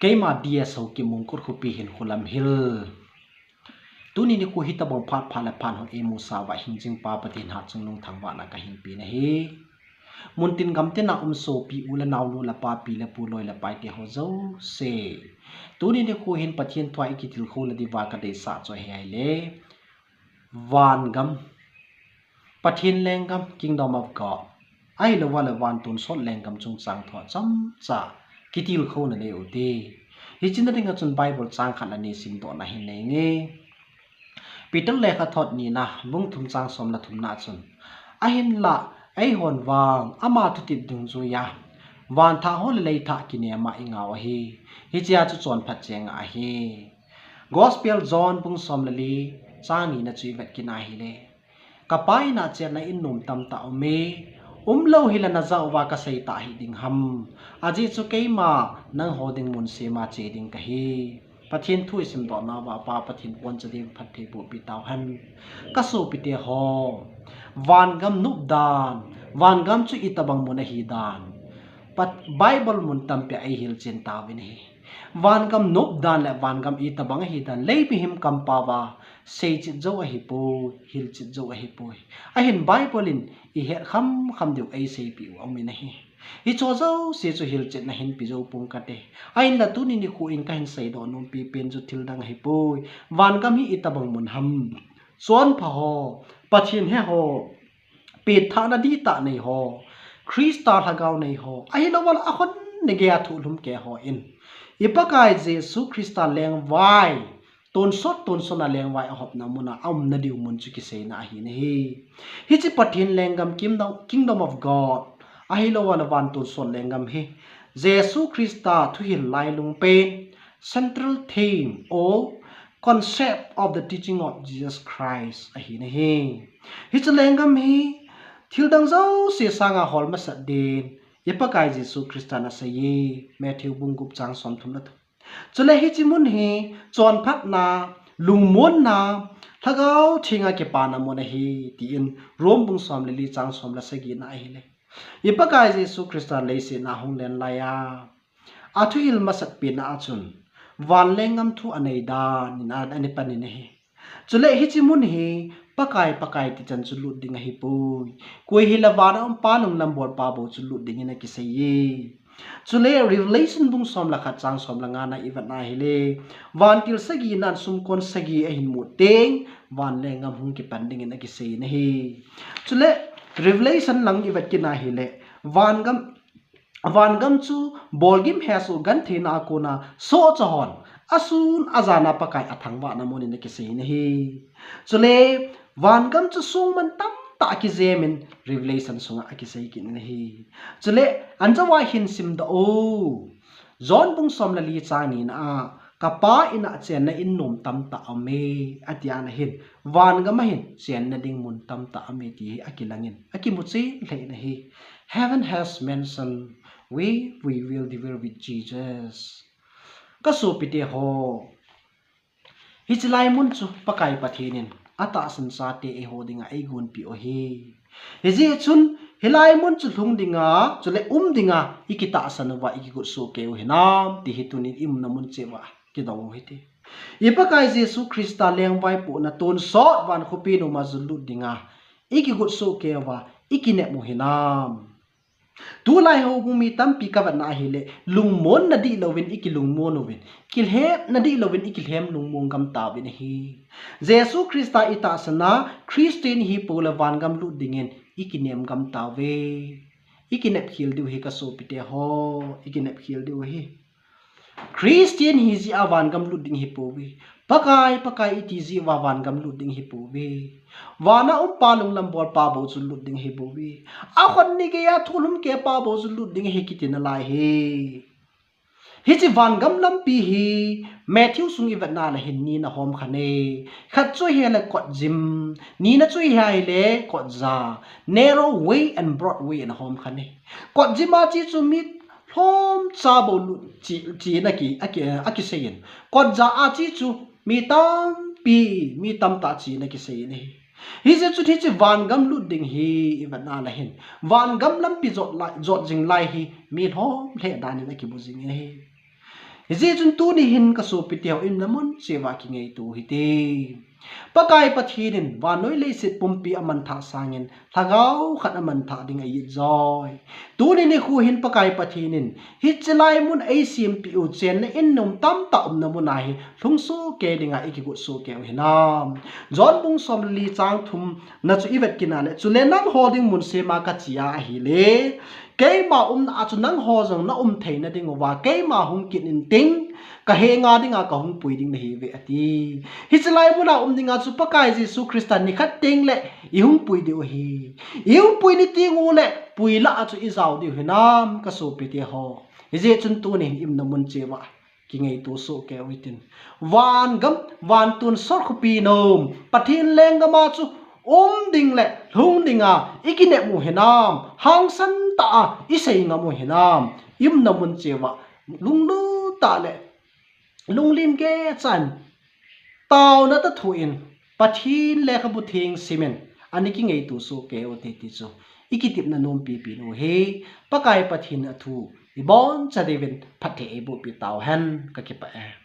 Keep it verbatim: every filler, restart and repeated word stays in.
Keima D S Haokip Mongkut khopi hin khulam hil. Tuni nikho hitobang phat phat le phat ho eimusah uva hingjing Pa Pathen hatchungnung thangvahna kahin pe nahi. Muntin gamtin a um sopi u le nao, nu le pa, pi le pu, loi le pai te ho jouse, tuni nikho hin Pathen thua ikitilkhouna diuva kadeisah chu ahile, vangam, Pathen lenggam, Kingdom of God, ahilouva le van tonsot lenggam chungchang thua chomcha kitilkhouna nei ute. Hiche na dinga chun Bible chang khat le ni simdohna hin nei inge. Peter lekhathot nina, bung thum chang som le thumna chun, ahinlah eihon vang ama thutep dungjuiya van thah ho le lei thah kinema ingau ahi. Hichea chu chonphat chenga ahi. Gospel John bung som le li chang nina chu ivet kit na hile, Kapa in a chenna in nom tamtah aume, umlou hile najah uva kasei tah hih ding ham? Ajeh chu keima nangho ding mun sema che ding kahi. Pathen thu isimdohna uva Pa Pathen poncha ding phatthei bohpi tauhen. Kasopite ho, vangam nopdan, vangam chu itobang mun ahidan, Pat-, Bible mun tampia eihilchen tauvin ahi. Vangam nopdan le vangam itobang ahidan lei mihem kampauva seichet jou ahipoi, hilchet jou ahipoi. Ahin Bible in ihet khamkham diu eiseipeh u aumin ahi. Hicheho jouse chu hilchetna hinpe jou ponge kati. Ahinla tuni nikho in kahin seidoh nom pipen chu thildang ahipoi. Vangam hi itobang mun ham? Chonpha ho, Pathen he ho, petthahna dihtah nei ho, Christa lhagao nei ho, ahilouva le akhon nigeiya thohlhum kei ho in, iPakai Jesu Christa lengvai, tonsot tonsotna lengvai ahopna muna aumna diu mun chu kiseina ahi nahi. Hiche Pathen lenggam, Kingdom, Kingdom of God, ahilouva le van tonsot lenggam hi Jesu Christa thuhil lailung pen, central theme or concept of the teaching of Jesus Christ ahi nahi. Hiche lenggam hi thildang jouse sanga hol masat din iPakai Jesu Christa in aseiye, Matthew bung gup chang somthum le thum. Chule hiche mun hi chonphatna, lungmonna, Lhagao Thenga kipana mun ahi, tin Rome bung som le li chang som le sagina ahile, iPakai Jesu Christa leiset a hung len laiya athuhil masat pena a chun van lenggam thu anei dan in a, ana panin ahi. Chule hiche mun hi Pakai, Pakai tichan chu lut ding ahipoi. Koi hile vana um Pa lunglam bol pa bou chu lut dingin akiseiye. Chule Revelation bung som le khat chang som le ngana ivet na hile, vantil sagina sumkon sagi ahin mut teng van lenggam hung kipan dingin akisei nahi. Chule Revelation lang ivet kit na hile, vangam, vangam chu bolgim hesoh gentheina a kona sohcha hon asun ajana Pakai athangvahna mun in akisei nahi. Chule vangam chu songman tamtah akijemin Revelation sunga akisei kit nahi. Chule anjouva hin simdoh u, John bung som le li chang nina a, Kapa in a chenna in nom tamtah aume, atia ahin, vangam a hin chenna ding mun tamtah aume ti hi akilangin akimuchen lheh nahi. Heaven has mansion where we will dwell with Jesus. Kasopite ho, hiche lai mun chu Pakai Pathen in atahsan chate eiho dinga eigonpeh u ahi. Hijeh chun hilai mun chu lhung dinga, chule um dinga ikitahsan uva ikigot soh kei u hinam ti hi tunin iumna mun cheh uva kidong u hite. IPakai Jesu Christa lengvaipohna tonsot van khopi noma chu lut dinga ikigot soh kei uva ikinep u hinam? Tulai houbung mi tampi kavetna ahile, lungmonna dihlouvin ikilungmon uvin, kilhepna dihlouvin ikilhem lungmon gam tauvin ahi. Jesu Christa itahsan a Christian ihi poule vangam lut dingin ikinem gam tauve. Ikinep khel diu ahi kasopite ho, ikinep khel diu ahi. Christian ihi jeh a vangam lut ding ahipouve. Pakai, Pakai iti jeh uva vangam lut ding ahipouve. Vana um Pa lunglam bol pa bou chu lut ding ahipouve. Akhon nigeiya thohlhum kei pa bou chu lut ding ahi kiti nalai ahi. Hiche vangam lampi hi Matthew sung ivetna le hin ni ana hom khan e. Khat chu ahile kotjim, nina chu ahile kotja, narrow way and broad way ana hom khan e. Kotjim a che chu mi lhomcha bou lut che, chena ki, aki, akiseiyin. Kotja a che chu mi tampi, mi tamtah chena kiseiyin ahi. Hijeh chun hiche vangam lut ding hi ivetna le hin, vangam lampi jot lai, jot jing lai hi mi lhom lheh danin akimu jingin ahi. Hijeh chun tuni hin kasopite ho, imna mun cheh uva kingaito hite. Pakai Pathen in vannoi leiset pumpi amanthah sangin lhagao khat amanthah ding ahi joi. Tuni nikho hin Pakai Pathen in hiche lai mun eisempeh u chenna in nom tamtah umna mun a hi lhung sohkei dinga ikigot sohkei u hinam. John bung somli chang thum na chu ivet kit a le, chule nangho ding mun sem a kache a ahile, keima umna a chu nangho jong naum theina diuva keima hung kit intin, kahenga dinga kahung pui ding nahiuve ati. Hiche lai mun a um dinga chu Pakai Jesu Christa nikhat tengle ihung pui diu ahi. Ihung pui ni teng ule pui lah a chu ijao diu hinam kasopite ho. Hijeh chun tuni hin imna mun cheh uva kingaito sohkei u hitin. Van gam, vantil sot khopi nom, Pathen lenggam a chu um ding le lhung dinga ikinep u hinam, hangsan tah a isei ngam u hinam, imna mun cheh uva lunglut tah le lunglim gei chan taona tah thu in Pathen lekhabu theng simin ana kingaito sohkei u hite ti chu ikitepna nompi pen u hi. Pakai Pathen in athu iboncha diuvin phatthei eibohpi tauhen, kakipah e.